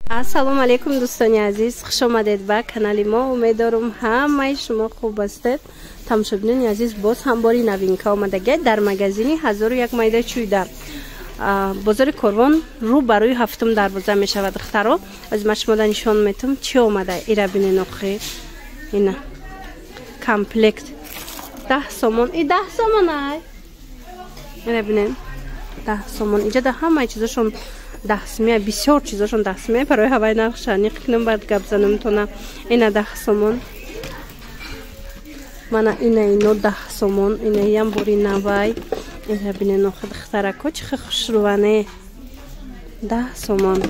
Ассалому алайкум дӯстони азиз, хуш омадед ба канали мо. Умеддорум ҳамаи шумо хуб ҳастед. Тамошобинони азиз, боз ҳам бори новинка омадагиад дар магазини 1001 майда чӯйда. Бозори Корвон рӯ ба рӯи ҳафтум дарвоза мешавад. Духтаро, аз ма шумода нишон метум чӣ омада. Ира бинен охи. Ина комплект 10 сомон. И 10 сомон ай. Ира бинен 10 сомон. Иҷа да ҳамаи чизошон 10 сумия, бисёр чизошон 10 сумия. Барои ҳавай нархша ниқ кунам, баъд гап занам тона. Ина 10 сомон. Мана ина ино 10 сомон. Инаям бори навай. Ина бинен охи, духтарако, чӣ хел хушрӯване. 10 сомон.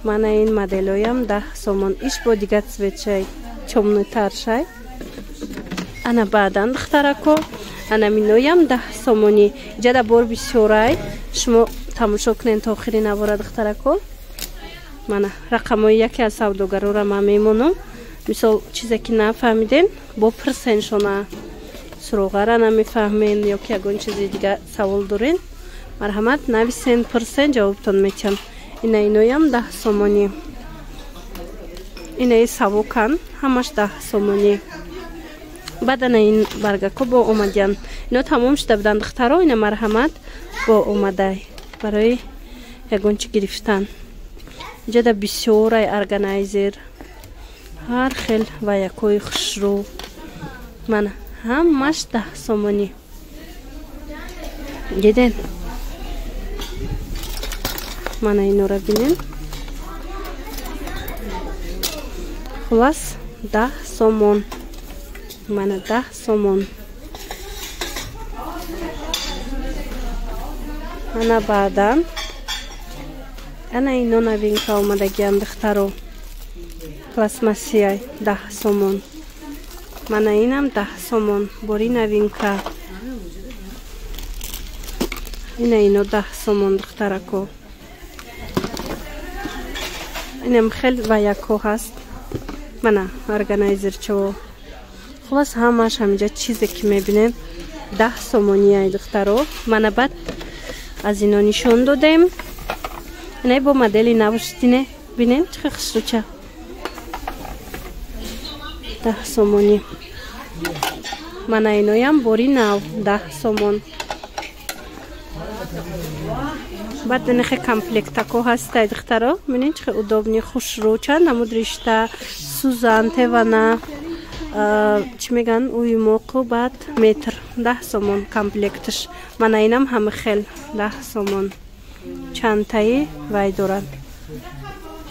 Мана ин моделоям 10 сомон. Иш бо дигар цветшай, тёмныйтаршай. Ана баъдан, духтарако, ана миноям 10 сомонӣ. Иҷада бор бисёрай, шумо тамошо кунен то охири навора, духтарако. Мана рақамҳои яке аз савдогарора ман мемонам. Мисол, чизе ки нафаҳмиден, бо пирсеншона, суроғара намефаҳмен ё ки ягон чизи дига савол дорен, марҳамат, нависен, пирсен, ҷавобтон метиҳам. Ина иноям 10 сомонӣ. Инаи савокан, ҳамаш 10 сомонӣ. Баъд ана ин баргако бо омадиян. Ино тамом шуда буданд, духтаро. Ина марҳамат, бо омадай барои ягон чӣ гирифтан. Иҷода бисёрай органайзер, ҳар хел ва якои хушрӯ. Мана ҳамаш 10 сомонӣ. Диден, мана инора бинен. Хулас, 10 сомон. Мана 10 сомон. Ана баъдан ана ино новинка омадагиам, духтаро, пластмассияй, 10 сомон. Мана инам 10 сомон, бори новинка. Ина ино 10 сомон, духтарако. Инам хел ва яко ҳаст. Мана органайзерчао. Хулас, ҳамаш ҳаминҷа чизе ки мебинем, 10 сомонияй, духтаро. Мана баъд аз ино нишон додем. Инай бо модели навштине, бинем чӣ хел хушрӯча, 10 сомонӣ. Мана иноям бори нав, 10 сомон. Баъд инахе комплектако ҳастай, духтаро. Бинен чӣ хел удобный, хушрӯ, чанд намуд ришта, сузан, тевана, чӣ мегӯянд, уймоқу баъд метр, 10 сомон комплектш. Мана инам ҳама хел 10 сомон. Чандтаи вай доранд,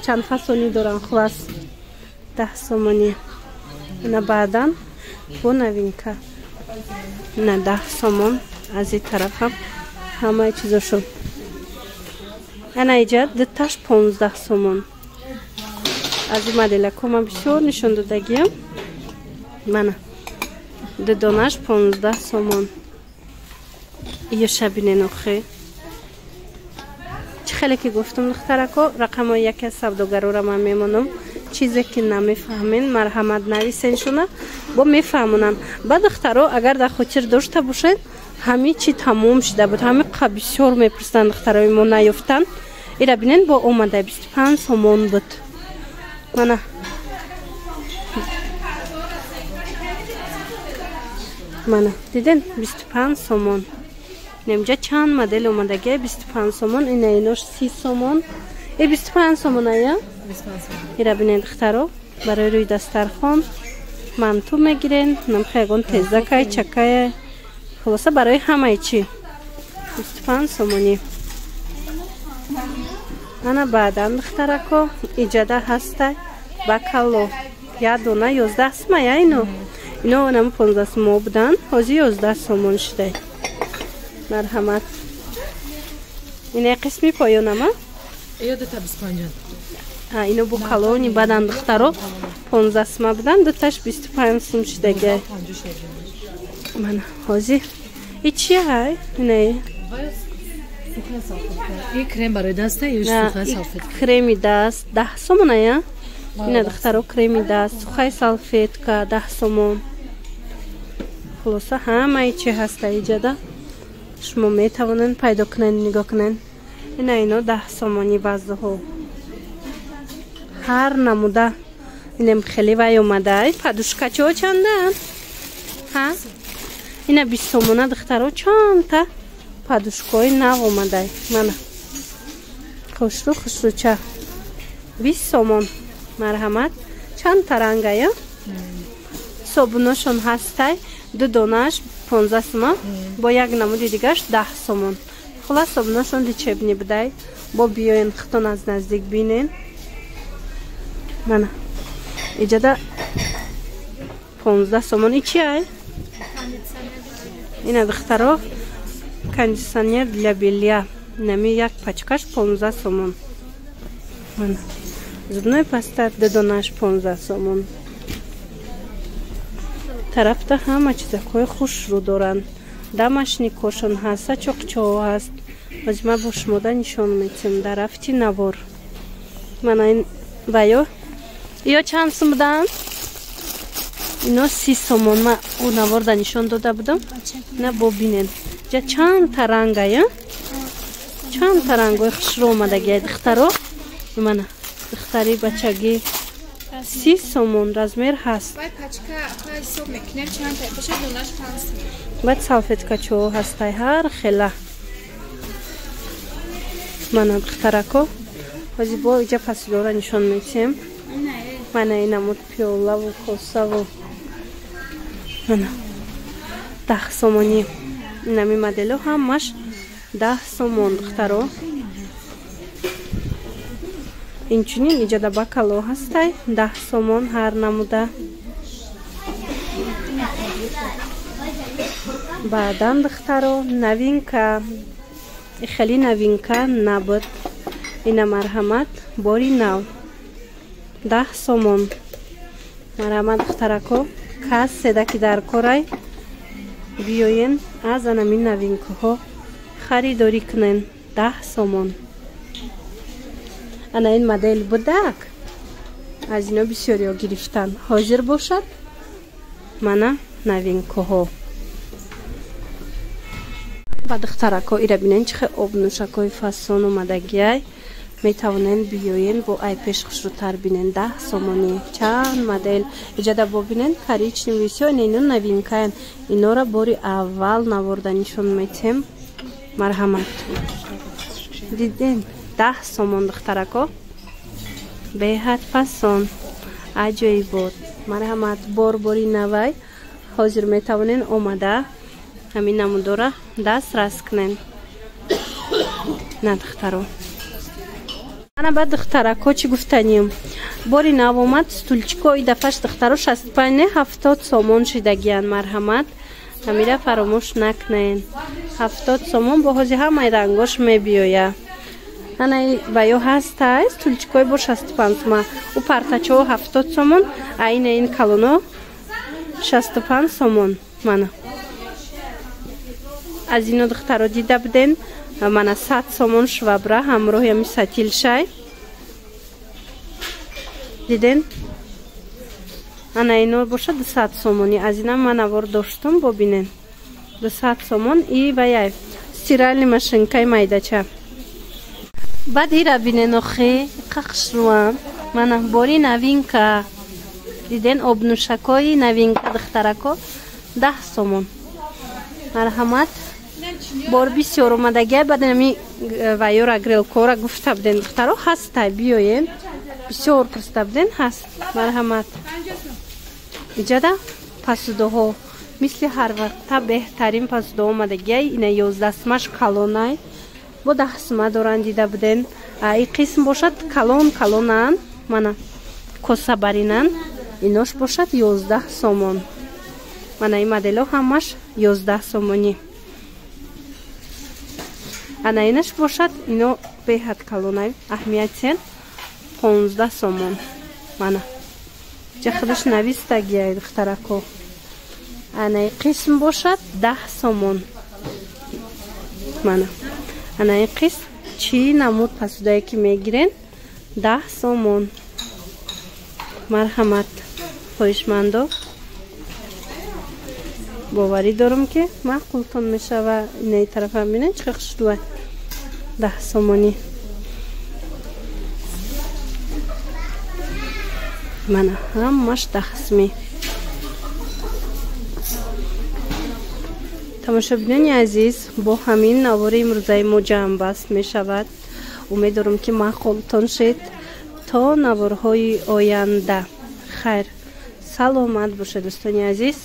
чанд фасонӣ доранд. Хулас, 10 сомонӣ. Ина баъдан бо новинка, ина 10 сомон. Аз ин тарафам ҳамаи чизошон. Ана иҷа дуташ 15 сомон. Аз ин моделако ман бисёр нишон додагиям. Мана дудонаш 15 сомон. Иёша бинен охи, чӣ хеле ки гуфтум, духтарако, рақамҳои яке аз савдогарора ман мемонам. Чизе ки намефаҳмен, марҳамат, нависеншона, бо мефаҳмонанд. Баъд, духтаро, агар дар хотир дошта бошед, ҳамин чи тамом шуда буд, ҳамин қа бисёр мепурсанд, духтарои мо наёфтанд. Ира бинен, бо омада, 25 сомон буд. Мана мана диден, 25 сомон. Немҷа чанд модел омадагия, 25 сомон. Ина инош 30 сомон. Э, 25 сомон ая. Ира бинен, духтаро, барои рӯи дастархон манту мегирен, намха ягон тезакай, чакая, хулоса, барои ҳамаи чӣ 25 сомонӣ. Ана баъдан, духтарако, иҷада ҳастай бакало, як дона 11 сума. Я ино намо 15 сумо буданд, ҳозир 11 сомон шудай. Марҳамат, ина қисми поёнама. Ино бо калони бадан, духтаро, 15 сума буданд, дуташ 25 сум шудагай. Мана ҳозир и чи ҳай инаи? Крем барои даста. Креми даст 10 сомон ая. Ина, духтаро, креми даст, сухая салфетка 10 сомон. Хулоса, ҳамаи чи ҳаста иҷада, шумо метавонед пайдо кунед, нигоҳ кунед. Ина ино 10 сомонӣ, баъзеҳо. Ҳар намуда инем хеле вай омада. Подушкачаҳо чандаанд? Ҳа? Ина 20 сомона духтаро, чандта подушкаҳои нав омадай. Мана. Хушрӯ хушрӯча. 20 сомон. Марҳамат. Чанд та рангая? Собуношон ҳастай. Ду донааш 15 сомон, бо як намуди дигараш 10 сомон. Хулас собуношон лечебный будай. Бо биёен хитон аз наздик бинен. Мана. Иҷада 15 сомон. И чи ай? Ина духтаро, кондиционер для белья. Нами як пачкаш 15 сомон. Мана. Зубной паста ду донааш 15 сомон. Тарафта ҳама чизакҳои хушрӯ доранд. Дамашникошон ҳаст, сачоқчаҳо ҳаст. Ҳозир ман бо шумода нишон метиҳам дар рафти навор. Мана ин баё. Иё чанд сум буданд? Ино 30 сомон. Ман ӯ наворда нишон дода будам. На бо бинен. Ҷа чанд та рангая? Чанд та рангҳои хушрӯ омадагия духтаро. Мана духтари бачагӣ 30 сомон размер ҳаст. Баъд салфеткачаҳо ҳастай ҳар хела. Мана духтарако, ҳозир бо иҷа пасидора нишон метиҳем. Мана ин намуд пиёлаву косаву. Мана 10 сомонӣ. Инами модело ҳамаш 10 сомон духтаро. Инчунин иҷада бакало ҳастай 10 сомон ҳар намуда. Баъдан духтаро новинка, хеле новинка набуд. Ина марҳамат, бори нав 10 сомон. Марҳамат духтарако, кас седа ки дар корай биёен аз анамин новинкаҳо харидорӣ кунен. 10 сомон. Ана ин модел будак, аз ино бисёриҳо гирифтан. Ҳозир бошад мана новинкаҳо. Ба духтарако ира бинен чӣ хел обнӯшакҳои фасон омадагиай. Метавонен биёен бо ай пеш хушрӯтар бинен. 10 сомонӣ чанд модел. Иҷада бо бинен коричневый всё, ино новинкаян. Инора бори аввал наворда нишон метиҳем. Марҳамат. Дидем 10 сомон духтарако. Беҳад фасон. Аҷоибот. Марҳамат, бор бори навай. Ҳозир метавонен омада ҳамин намудора дастрас кунен. На духтаро. Ана баъд духтарако чӣ гуфтанем? Бори нав омад стульчико, и дафаш духтаро 65 не 70 сомон шидагиян. Марҳамат, ҳамира фаромӯш накунен. 70 сомон бо ҳозир ҳамаи рангош мебиёя. Ана баё ҳастай стульчикои бо 65 сомон. Ӯ партачаҳо 70 сомон, а ина ин калоно 65 сомон. Мана аз ино духтаро дида буден. Мана 100 сомон швабра ҳамроҳи ҳами сатилшай. Диден? Ана ино бошад 200 сомонӣ. Аз ина ман навор доштум, бобинен. 200 сомон и ваяй стиральный машинкаи майдача. Баъд ира бинен охи, қахшруам. Мана бори новинка. Диден обнӯшакҳои новинка духтарако 10 сомон. Марҳамат. Бор бисёр омадагиай. Баъд ами вайёра грелкора гуфта буден духтаро ҳастай, биёен. Бисёр пурсида буден, ҳаст. Марҳамат. Иҷада пасудоҳо мисли ҳар вақта беҳтарин пасудоҳо омадагиай. Ина 11 сумаш калонай. Бо 10 сума доранд, дида буден. И қисм бошад калон калонанд. Мана косабаринанд. Инош бошад 11 сомон. Мана ин моделҳо ҳамаш 11 сомонӣ. Ана инаш бошад, ино беҳад калонай, аҳамиятсен 15 сомон. Мана ҷа худаш навистагиай духтарако. Ана ин қисм бошад 10 сомон. Мана ана ин қисм чӣ намуд пасудае ки мегирен 10 сомон. Марҳамат хоҳишмандо. Боварӣ дорам ки маъқултон мешава. Инаи тарафам бинен чӣ хушрӯа. 10 сомонӣ. Мана ҳамаш 10 сими. Тамошобинони азиз, бо ҳамин навори имрӯзаи мо ҷамъбаст мешавад. Умед дорам, ки маъқултон шед. То наворҳои оянда хайр, саломат бошед, дӯстони азиз.